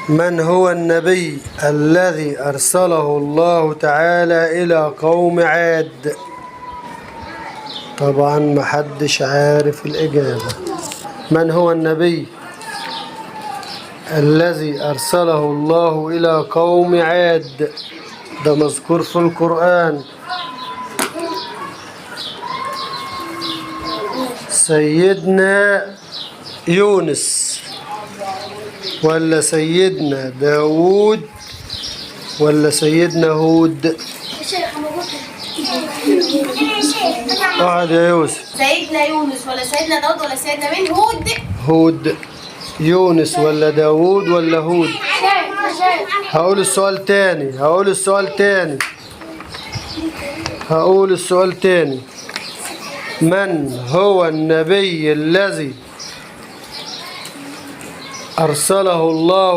من هو النبي الذي أرسله الله تعالى إلى قوم عاد؟ طبعا محدش عارف الإجابة. من هو النبي الذي أرسله الله إلى قوم عاد؟ ده مذكور في القرآن. سيدنا يونس ولا سيدنا داود ولا سيدنا هود؟ اقعد يا يوسف. سيدنا يونس ولا سيدنا داود ولا سيدنا مين؟ هود. هود. يونس ولا داود ولا هود؟ هقول السؤال تاني، هقول السؤال تاني، هقول السؤال تاني. من هو النبي الذي أرسله الله